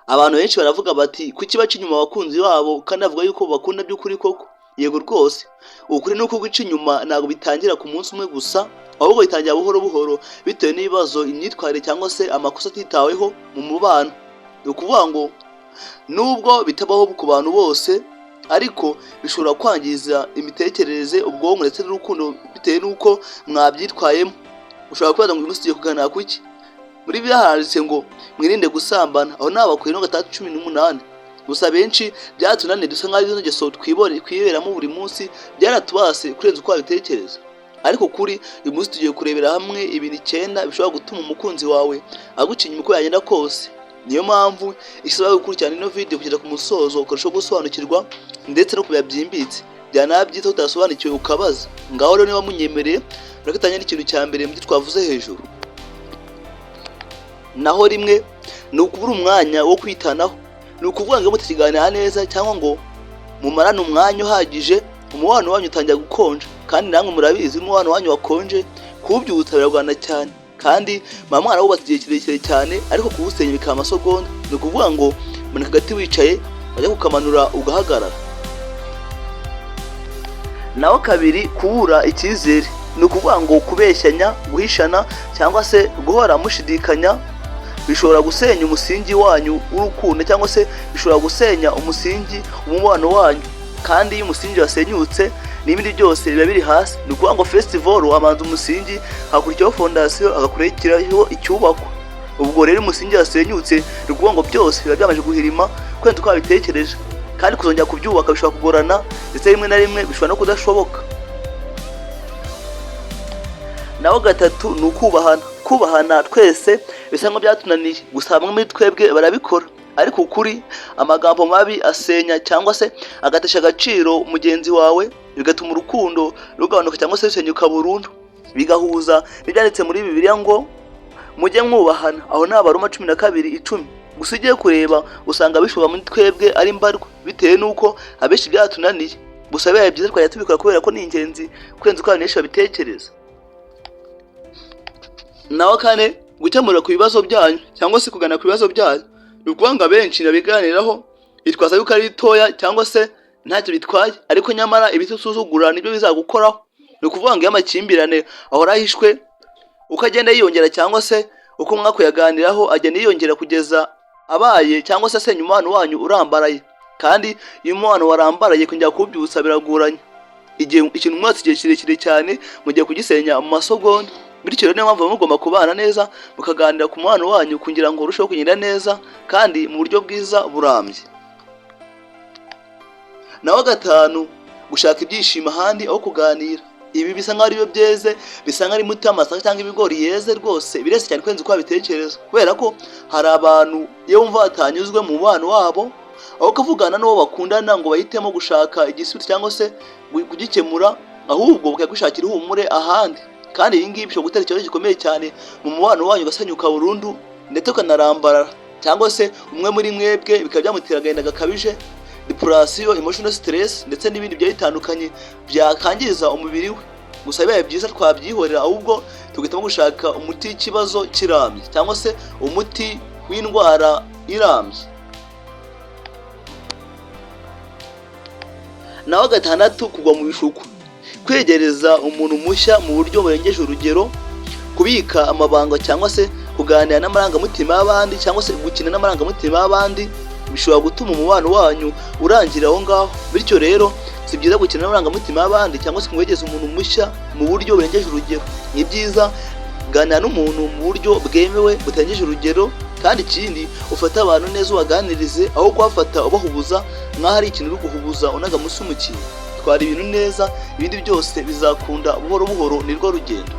Abantu benshi baravuga bati: "Kuki baca inyuma abakunzi babo kandi bavuga yuko bakunda by'ukuri koko?" Yego rwose, ukuri ni uko guca inyuma ntabwo bitangira ku munsi umwe gusa, ahubwo bitangira buhoro buhoro bitewe n'ibibazo, imyitwarire cyangwa se amakosa atitaweho mu mubano. Ni ukuvuga ngo nubwo bitabaho ku bantu bose, ariko bishobora kwangiza imitekerereze, ubwonko ndetse n'urukundo bitewe n'uko mwabyitwayemo. Ushobora kwibaza ngo uyu munsi tugiye kuganira ku ki? Muri Bibiliya handitse ngo mwirinde gusambana, aho ni Abakorinto 6:18. Gusa benshi byatunaniye, dusa nk'aho izo ngeso twiberamo buri munsi byaratubase kurenza uko wabitekereza. Ariko kuri uyu munsi tugiye kurebera hamwe ibintu 9 bishobora gutuma umukunzi wawe aguca inyuma uko yagenda kose. Niyo mpamvu isaba gukurikirana ino video kugeza ku musozo, ukarushaho gusobanukirwa ndetse no kumenya byimbitse. Byanaba byiza utasobanukiwe ukabaza. Ngaho rero niba munyemereye, muragatanya n'ikintu cya mbere mu byo twavuze hejuru. Naho rimwe ni ukubura umwanya wo kwitanaho. Ni ukuvuga ngo iyo mutakiganira neza cyangwa ngo mumarane umwanya uhagije, umubano wanyu utangira gukonja. Kandi namwe murabizi, umubano wanyu wakonje kuwubyutsa biragorana cyane, kandi muba mwarawubatse igihe kirekire cyane, ariko kuwusenya bikaba amasegonda. Ni ukuvuga ngo manika agati wicaye, wajya kukamanura ugahagarara. Naho kabiri, kubura icyizere. Ni ukuvuga ngo kubeshyanya, guhishana cyangwa se guhora mushidikanya bishobora gusenya umusingi wanyu w'urukundo, cyangwa se bishobora gusenya umusingi w'umubano wanyu. Kandi iyo umusingi wasenyutse, n'ibindi byose biba biri hasi. Ni ukuvuga ngo first of all habanza umusingi, hakurikiraho fondasiyo, hagakurikiraho icyubakwa. Ubwo rero umusingi wasenyutse, ni ukuvuga ngo byose biba byamaze guhirima kurenza uko wabitekereje, kandi kuzongera kubyubaka bishobora kugorana, ndetse rimwe na rimwe bishobora no kudashoboka. Naho gatatu ni ukubahana. Kubahana twese bisa nkaho byatunaniye, gusa bamwe muri twebwe barabikora. Ariko ukuri, amagambo mabi asenya cyangwa se agatesha agaciro mugenzi wawe, bigatuma urukundo rugabanuka cyangwa se rusenyuka burundu. Bigahuza n'ibyanditse muri Bibiliya ngo mujye mwubahana, aho ni Abaroma 12:10. Gusa ugiye kureba usanga bishoboka muri twebwe ari mbarwa, bitewe n'uko abenshi byatunaniye. Gusa bibaye byiza twajya tubikora, kubera ko ni ingenzi kurenza uko abantu benshi babitekereza. Naho kane, gukemura ku bibazo byanyu cyangwa se kugana ku bibazo byanyu. Ni ukuvuga ngo abenshi babiganiraho bitwaza yuko ari bitoya cyangwa se ntacyo bitwaye, ariko nyamara ibiti usuzugura nibyo bizagukoraho. Ni ukuvuga ngo iyo amakimbirane ahora ahishwe, uko agenda yiyongera cyangwa se uko mwakuyaganiraho agenda yiyongera kugeza abaye cyangwa se asenya umubano wanyu urambaraye. Kandi iyo umubano warambaraye, kongera kuwubyutsa biragoranye. Igihe ikintu mwatse igihe kirekire cyane, mugiye kugisenya mu masegonda. Bityo rero niyo mpamvu muba mugomba kubana neza, mukaganira ku mubano wanyu kugira ngo urusheho kugenda neza kandi mu buryo bwiza burambye. Naho gatanu, gushaka ibyishimo ahandi aho kuganira. Ibi bisa nkaho aribyo byeze, bisa nkaho ari imbuto y'amasaka cyangwa ibigori yeze rwose, bireze cyane kurenza uko wabitekereza. Kubera ko hari abantu iyo bumva batanyuzwe mu mubano wabo, aho kuvugana n'uwo bakundana ngo bahitemo gushaka igisubizo cyangwa se kugikemura, ahubwo bakajya ihumure ahandi. Kandi iyi ngiyi bishobora gutera ikibazo gikomeye cyane mu mubano wanyu, ugasenyuka burundu ndetse ukanarambarara, cyangwa se umwe muri mwebwe bikaba byamutera agahinda gakabije, depression, emotional stress ndetse n'ibindi bigiye bitandukanye byakangiza umubiri we. Gusa bibaye byiza twabyihorera, ahubwo tugahitamo gushaka umuti w'ikibazo kirambye cyangwa se umuti w'indwara irambye. Naho gatandatu, kugwa mu bishuko. Kwegereza umuntu mushya mu buryo burengeje urugero, kubika amabanga cyangwa se kuganira n'amarangamutima y'abandi cyangwa se gukina n'amarangamutima y'abandi bishobora gutuma umubano wanyu urangira aho ngaho. Bityo rero si byiza gukina n'amarangamutima y'abandi cyangwa se kumwegeza umuntu mushya mu buryo burengeje urugero. Ni byiza kuganira n'umuntu mu buryo bwemewe butarengeje urugero. Kandi ikindi, ufate abantu neza, ubaganirize, aho kuhafata ubahubuza nk'aho ari ikintu uri guhubuza unaga munsi y'umukingo. Twara ibintu neza, ibindi byose bizakunda buhoro buhoro, nirwo rugendo.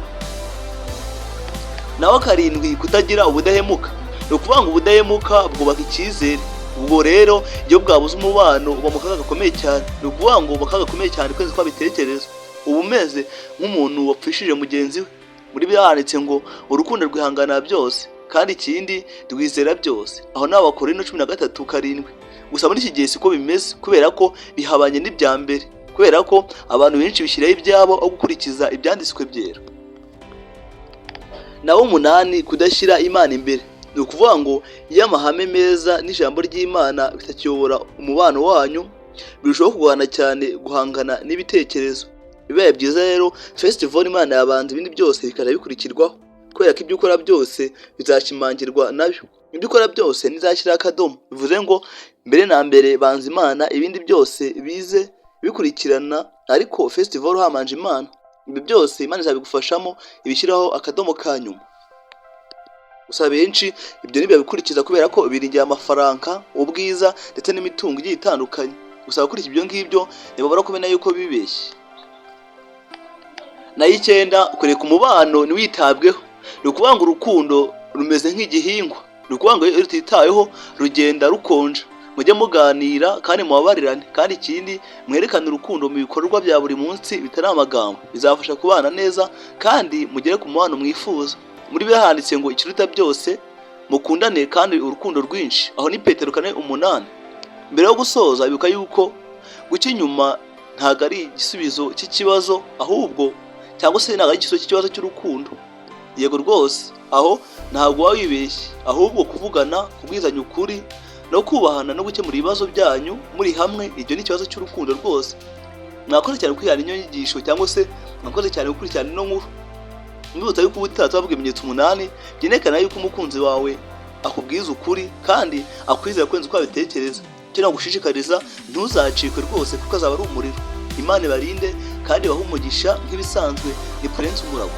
Naho karindwi, kutagira ubudahemuka. Ni ukuvuga ngo ubudahemuka bwubaka icyizere. Ubwo rero iyo bwabuze, umubano uba mu kaga gakomeye cyane. Ni ukuvuga ngo mu kaga gakomeye cyane kwezi twabitekereza, uba umeze nk'umuntu wapfishije mugenzi we. Muri byanditse ngo urukundo rwihanganira byose, kandi ikindi rwizera byose, aho ni Abakorinto 13:7. Gusa muri iki gihe siko bimeze, kubera ko bihabanye n'ibya mbere, kubera ko abantu benshi bishyiraho ibyabo aho gukurikiza ibyanditswe byera. Naho umunani, kudashyira Imana imbere. Ni Ni ukuvuga ngo iyo amahame meza n'ijambo ry'Imana bitakiyobora umubano wanyu, birushaho kugorana cyane guhangana n'ibitekerezo. Bibaye byiza rero, first of all, Imana yabanza, ibindi byose bikajya bikurikirwaho, kubera ko ibyo ukora byose bizashimangirwa nabyo. Ibyo ukora byose nizashyiraho akadomo. Bivuze ngo mbere na mbere banza Imana, ibindi byose bize bikurikirana, ariko first of all habanje Imana. Ibyo byose Imana izabigufashamo, ibishyiraho akadomo ka nyuma. Gusa benshi ibyo ntibabikurikiza kubera ko biringira amafaranga, ubwiza ndetse n'imitungo igiye itandukanye. Gusa abakurikiza ibyo ngibyo ntibabura kumenya yuko bibeshye. Nayo icyenda, kureka umubano ntiwitabweho. Ni ukuvuga ngo urukundo rumeze nk'igihingwa. Ni ukuvuga ngo iyo rutitaweho rugenda rukonja. Mujye muganira kandi mubabarirane, kandi ikindi mwerekane urukundo mu bikorwa bya buri munsi bitari amagambo. Bizabafasha kubana neza kandi mugere ku mubano mwifuza. Muri Bibiliya handitse ngo ikiruta byose mukundane kandi urukundo rwinshi. Aho ni Petero 4:8. Mbere yo gusoza, ibuka yuko guca inyuma ntabwo ari igisubizo cy'ikibazo, ahubwo cyangwa se ntabwo ari igisubizo cy'ikibazo cy'urukundo. Yego rwose, aho ntabwo waba wibeshye, ahubwo kuvugana, kubwizanya ukuri no kubahana no gukemura ibibazo byanyu muri hamwe, ibyo ni ikibazo cy'urukundo rwose. Mwakoze cyane gukurikirana ino nyigisho, cyangwa se mwakoze cyane gukurikirana ino nkuru. Mbibutsa yuko ubutaha tubavuga ibimenyetso 8 byerekana yuko umukunzi wawe akubwiza ukuri kandi akwizera kurenza uko wabitekereza. Icyo nagushishikariza, ntuzacikwe rwose, kuko azaba ari umuriro. Imana ibarinde kandi ibahe umugisha. Nk'ibisanzwe ni Prince Umuragwa.